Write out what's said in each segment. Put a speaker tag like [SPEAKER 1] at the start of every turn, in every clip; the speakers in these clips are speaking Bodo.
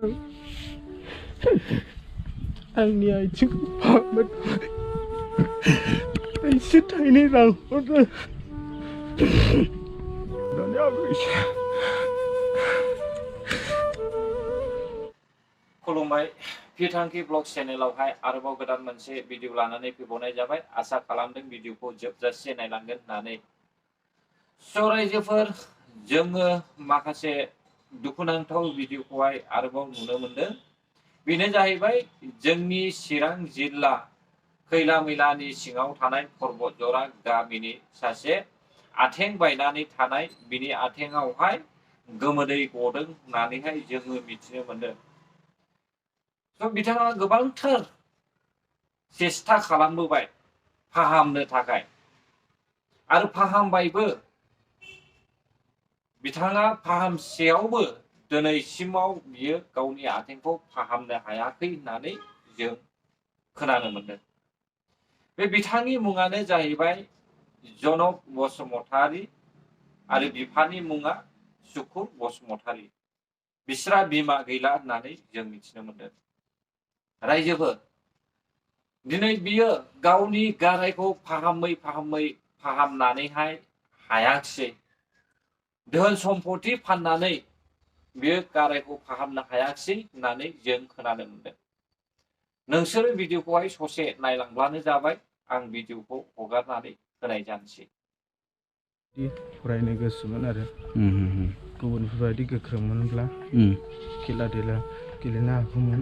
[SPEAKER 1] Anh này chứ phạm mất. Anh xích thay này rằng nó nhớ bị
[SPEAKER 2] खुलुमबाय फिथांखि ब्लग चेनेलावहाय आरोबाव गोदान मोनसे भिडिअ लानानै फैबावनाय जाबाय। आसा खालामदों भिडिअखौ जोबजासे नायलांगोन होननानै। रायजोफोर, जोङो माखासे दुखुनांथाव भिडिअखौहाय आरोबाव नुनो मोनदों। बेनो जाहैबाय जोंनि चिरां जिल्ला खैला मैलानि सिङाव थानाय पर्बतजरा गामिनि सासे आथें बायनानै थानाय, बिनि आथेङावहाय गोमोदै गदों होननानैहाय जोङो मिथिनो मोनदों। बिथाङा गोबांथार सेस्था खालामबोबाय फाहामनो थाखाय, आरो फाहामबायबो। बिथाङा फाहामसेयावबो दिनैसिमाव बियो गावनि आथेंखौ फाहामनो हायाखै होननानै जों खोनानो मोनदों। बे बिथांनि मुङानो जाहैबाय जनक बसुमतारी आरो बिफानि मुङा सुकुर बसुमतारी। बिस्रा बिमा गैला होननानै जों मिथिनो मोनदों। रायजोफोर, दिनै बियो गावनि गारायखौ फाहामनानैहाय हायाखिसै। धोन सम्पति फाननानै बियो गारायखौ फाहामनो हायाखिसै होननानै जों खोनानो मोनदों। नोंसोरो भिडिअखौहाय ससे नायलांब्लानो जाबाय। आं भिडिअखौ हगारनानै होनाय जानोसै।
[SPEAKER 1] फरायनो गोसोमोन आरो गुबुनफोरबायदि गोख्रोंमोनब्ला खेला देला गेलेनो हागौमोन।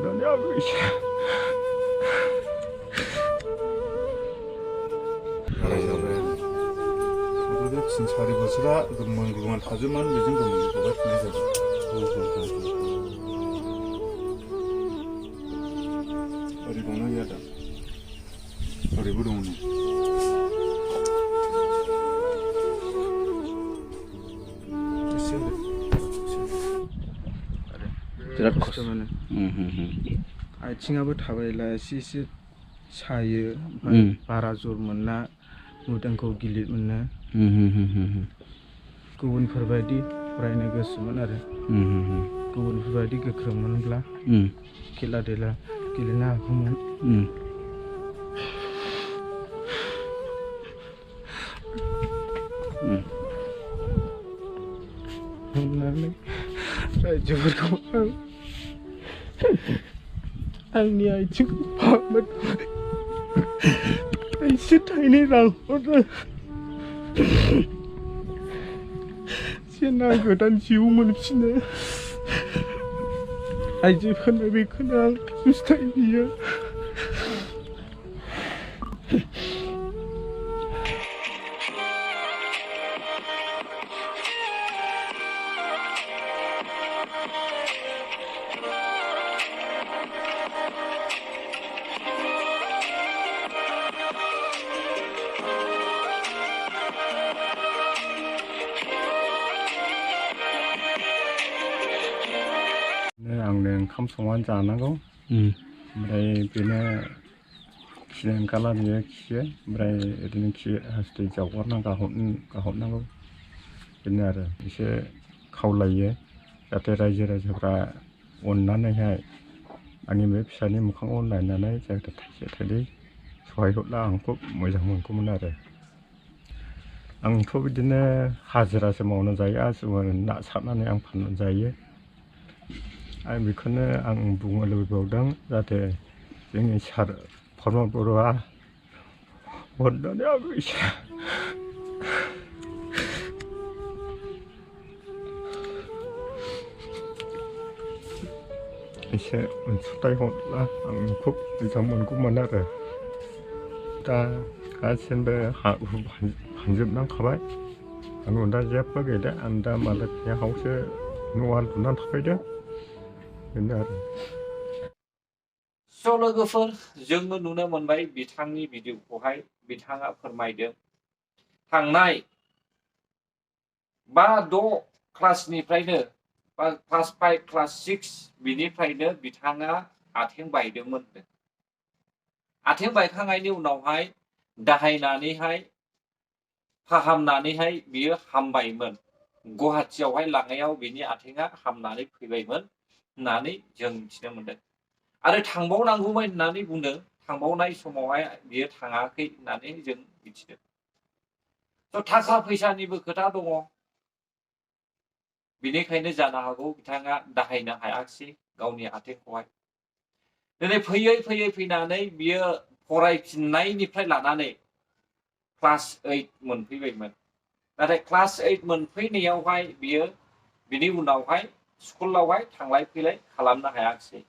[SPEAKER 1] दानिया
[SPEAKER 3] थिन सारि बोसोरा गोमोन थाजोबमोन, बेजों गोमोन गबाय थानाय जाबाय। ओरै दंना गैया दा? ओरैबो दङ नै।
[SPEAKER 1] बिराद खस्थ' मोनो। आथिङाबो थाबायला एसे सायो, बारा जर मोनना, मोदोमखौ गिलिर मोनो। गुबुनफोरबायदि फरायनो गोसोमोन आरो गुबुनफोरबायदि गोख्रोंमोनब्ला खेला देला गेलेनो हागौमोन। अननानै रायजोफोरखौ आंनि आथिंखौ फाहामनो थाखाय एसे थाइनै रां हरनो, जेन आं गोदान जिउ मोनफिनो। आइजोफोरनो बेखौनो आं हास्थायबियो।
[SPEAKER 3] आंनो ओंखाम संनानै जानांगौ, ओमफ्राय बेनो खिनो ओंखारला बियो खियो, ओमफ्राय ओरैनो खि हासुदै जावगारना गाहरनांगौ। बेनो आरो एसे खावलायो जाहाथे रायजो राजाफ्रा अननानैहाय आंनि बे फिसानि मोखाङाव नायनानै जाहाथे थाइसे थाइनै सहाय हरब्ला आं खुब मोजां मोनगौमोन आरो। आंथ' बिदिनो हाजिरासो मावना जायो, आरो ना सारनानै आं फाननानै जायो। आं बेखौनो आं बुंनो लुबैबावदों, जाहाथे जोंनि सार प्रमद बर'आ अननानै आंखौ एसे अनसुंथाइ हरब्ला आं खुब मोजां मोनगौमोन आरो। दा गासिबो हा हु फानजोबनांखाबाय, आंनाव दा जेबो गैला। आं दा मालायनि हायावसो न'आ लुनानै थाफैदों, बेनो आरो।
[SPEAKER 2] लोगोफोर, जोङो नुनो मोनबाय बिथांनि भिडिअखौहाय। बिथाङा फोरमायदों थांनाय 5-6 क्लासनिफ्रायनो, बा क्लास 5 क्लास 6 बिनिफ्रायनो बिथाङा आथें बायदोंमोन। आथें बायखांनायनि उनावहाय दाहायनानैहाय फाहामनानैहाय बियो हामबायमोन गुवाहाटियावहाय लांनायाव बिनि आथिङा हामनानै फैबायमोन होननानै जों मिथिनो मोनदों आरो थांबावनांगौमोन होननानै बुंदों थांबावनाय समावहाय बियो थाङाखै होननानै जों मिथिदों थ' थाखा फैसानिबो खोथा दङ बिनिखायनो जानो हागौ बिथाङा दाहायनो हायाखिसै गावनि आथिंखौहाय दिनै फैयै फैयै फैनानै बियो फरायफिननायनिफ्राय लानानै क्लास 8 मोनफैबायमोन नाथाय क्लास 8 मोनफैनायावहाय बियो बिनि उनावहाय स्कुलावहाय थांलाय फैलाय खालामनो हायाखिसै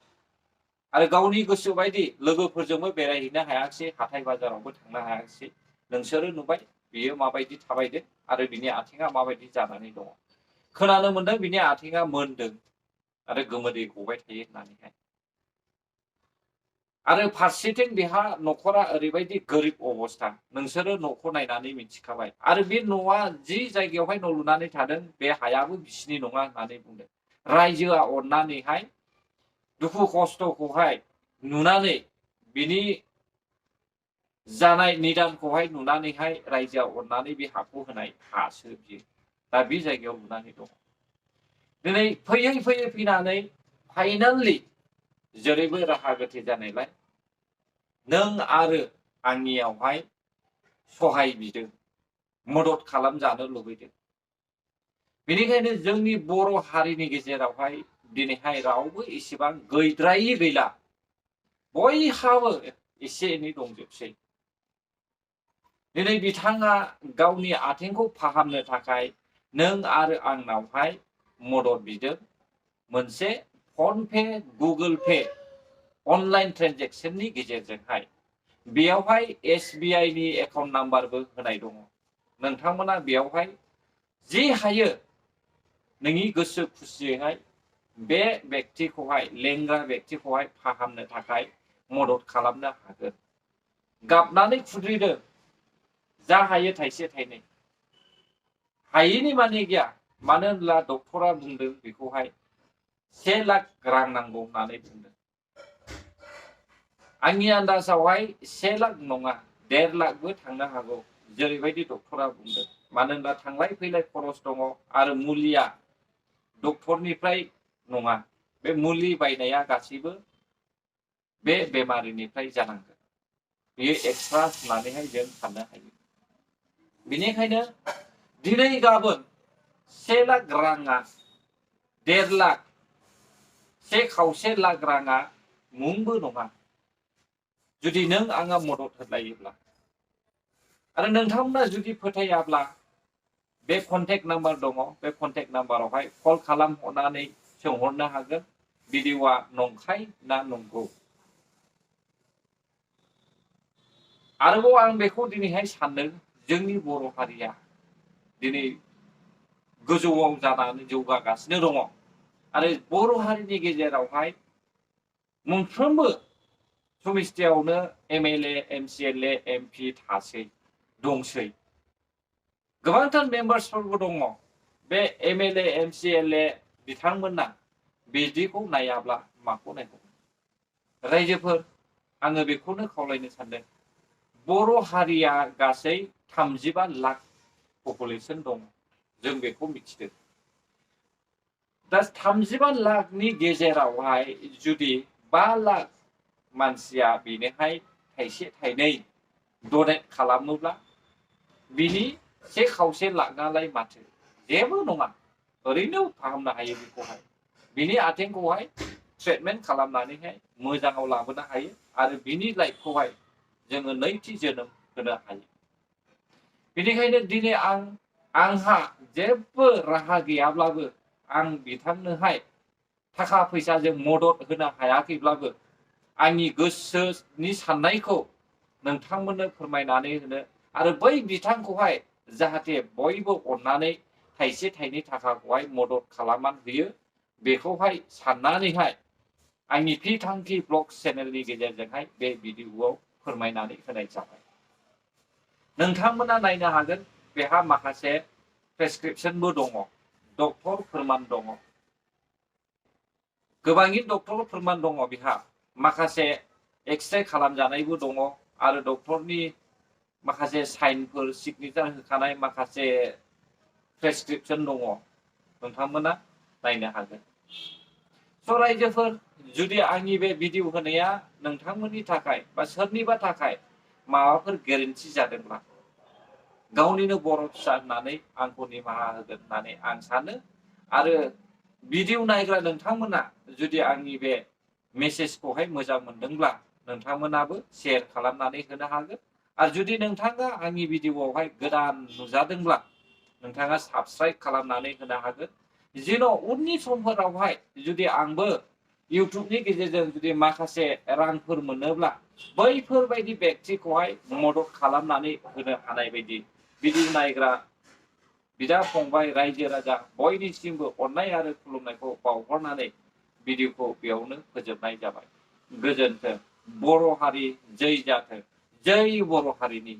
[SPEAKER 2] आरो गावनि गोसो बायदि लोगोफोरजोंबो बेरायहैनो हायाखिसै हाथाय बाजारावबो थांनो हायाखिसै नोंसोरो नुबाय बियो माबायदि थाबायदों आरो बिनि आथिङा माबायदि जानानै दङ खोनानो मोनदों बिनि आथिङा मोनदों आरो गोमोदै गबाय थायो होननानैहाय आरो फारसेथिं बेहा न'खरा ओरैबायदि गोरिब अबस्था नोंसोरो न'खौ नायनानै मिथिखाबाय आरो बे न'आ जि जायगायावहाय न' लुनानै थादों बे हायाबो बिसिनि नङा होननानै बुंदों रायजोआ अननानैहाय दुखु खस्थ'खौहाय नुनानै बिनि जानाय निदानखौहाय नुनानैहाय रायजोआ अननानै बे हाखौ होनाय हासो बियो दा बे जायगायाव लुनानै दङ दिनै फैयै फैयै फैनानै फाइनालि जेरैबो राहा गोथे जानायलाय नों आरो आंनियावहाय सहाय बिदों मदद खालामजानो लुबैदों बेनिखायनो जोंनि बर' हारिनि गेजेरावहाय दिनैहाय रावबो एसेबां गैद्रायै गैला बयहाबो एसे एनै दंजोबसै दिनै बिथाङा गावनि आथिंखौ फाहामनो थाखाय नों आरो आंनावहाय मदद बिदों मोनसे फनपे गुगोल पे अनलाइन ट्रेन्जेक्सननि गेजेरजोंहाय बेयावहाय SBI नि एकाउन्ट नाम्बारबो होनाय दङ नोंथांमोना बेयावहाय जि हायो नोंनि गोसो खुसियैहाय बे व्यक्तिखौहाय लेंग्रा व्यक्तिखौहाय फाहामनो थाखाय मदद खालामनो हागोन गाबनानै खुद्रिदों जा हायो थाइसे थाइनै हायैनि माने गैया मानो होनब्ला डक्टरा बुंदों बेखौहाय 1 लाख रां नांगौ होननानै बुंदों आंनि आन्दाजावहाय 1 लाख नङा 1.5 लाखबो थांनो हागौ जेरैबायदि डक्टरा बुंदों मानो होनब्ला थांलाय फैलाय खरस दङ आरो मुलिया डक्टरनिफ्राय नङा बे मुलि बायनाया गासैबो बे बेमारिनिफ्राय जानांगोन बेयो एक्सट्रा होननानैहाय जों साननो हायो बेनिखायनो दिनै गाबोन 1 लाख राङा 1.5 लाख 1.25 लाख राङा मुंबो नङा जुदि नों आंहा मदद होलायोब्ला आरो नोंथांमोना जुदि फोथायाब्ला बे कन्टेक्ट नाम्बार दङ बे कन्टेक्ट नाम्बारावहाय कल खालामहरनानै सोंहरनो हागोन भिडिअआ नंखाय ना नंगौ आरोबाव आं बेखौ दिनैहाय सानदों जोंनि बर' हारिया दिनै गोजौआव जानानै जौगागासिनो दङ आरो बर' हारिनि गेजेरावहाय मोनफ्रोमबो समिस्थियावनो MLA MCLA MP थासै दंसै गोबांथार मेम्बार्सफोरबो दङ बे MLA MCLA बिथांमोना बिदिखौ नायाब्ला माखौ नायगौ रायजोफोर आङो बेखौनो खावलायनो सानदों बर' हारिया गासै 35 लाख पपुलेसन दं जों बेखौ मिथिदों दा 35 लाखनि गेजेरावहाय जुदि 5 लाख मानसिया बेनोहाय थाइसे थाइनै डनेट खालामोब्ला बिनि 1.25 लाखआलाय माथो जेबो नङा ओरैनो फाहामनो हायो बेखौहाय बिनि आथिंखौहाय ट्रिटमेन्ट खालामनानैहाय मोजाङाव लाबोनो हायो आरो बिनि लाइफखौहाय जोङो नैथि जोनोम होनो हायो बेनिखायनो दिनै आंहा जेबो राहा गैयाब्लाबो आं बिथांनोहाय थाखा फैसाजों मदद होनो हायाखैब्लाबो आंनि गोसोनि साननायखौ नोंथांमोननो फोरमायनानै होनो आरो बै बिथांखौहाय जाहाथे बयबो अननानै थाइसे थाइनै थाखाखौहाय मदद खालामनानै होयो बेखौहाय साननानैहाय आंनि पि थांखि ब्लग चेनेलनि गेजेरजोंहाय बे भिडिअआव फोरमायनानै होनाय जाबाय नोंथांमोना नायनो हागोन बेहा माखासे प्रेसक्रिप्शनबो दङ डक्टर फोरमान दङ गोबाङै डक्टर फोरमान दङ बेहा माखासे एक्सरे खालामजानायबो दङ आरो डक्टरनि माखासे साइनफोर सिगनेचार होखानाय माखासे प्रेसक्रिप्सन दङ नोंथांमोना नायनो हागोन। स' रायजोफोर जुदि आंनि बे भिडिअ होनाया नोंथांमोननि थाखाय बा सोरनिबा थाखाय माबाफोर गोरोन्थि जादोंब्ला गावनिनो बर' फिसा होननानै आंखौ निमाहा होगोन होननानै आं सानो। आरो भिडिअ नायग्रा नोंथांमोना जुदि आंनि बे मेसेजखौहाय मोजां मोनदोंब्ला नोंथांमोनाबो शेयार खालामनानै होनो हागोन। आरो जुदि नोंथाङा आंनि भिडिअआवहाय गोदान नुजादोंब्ला नोंथाङा साबस्क्राइब खालामनानै होनो हागोन। जेन' उननि समफोरावहाय जुदि आंबो इउटुबनि गेजेरजों जुदि माखासे रांफोर मोनोब्ला बैफोरबायदि व्यक्तिखौहाय मदद खालामनानै होनो हानाय बायदि भिडिअ नायग्रा बिदा फंबाय रायजो राजा बयनिसिमबो अननाय आरो खुलुमनायखौ बावहरनानै भिडिअखौ बेयावनो फोजोबनाय जाबाय। गोजोन्थों। बर' हारि जै जाथों। जै बर' हारिनि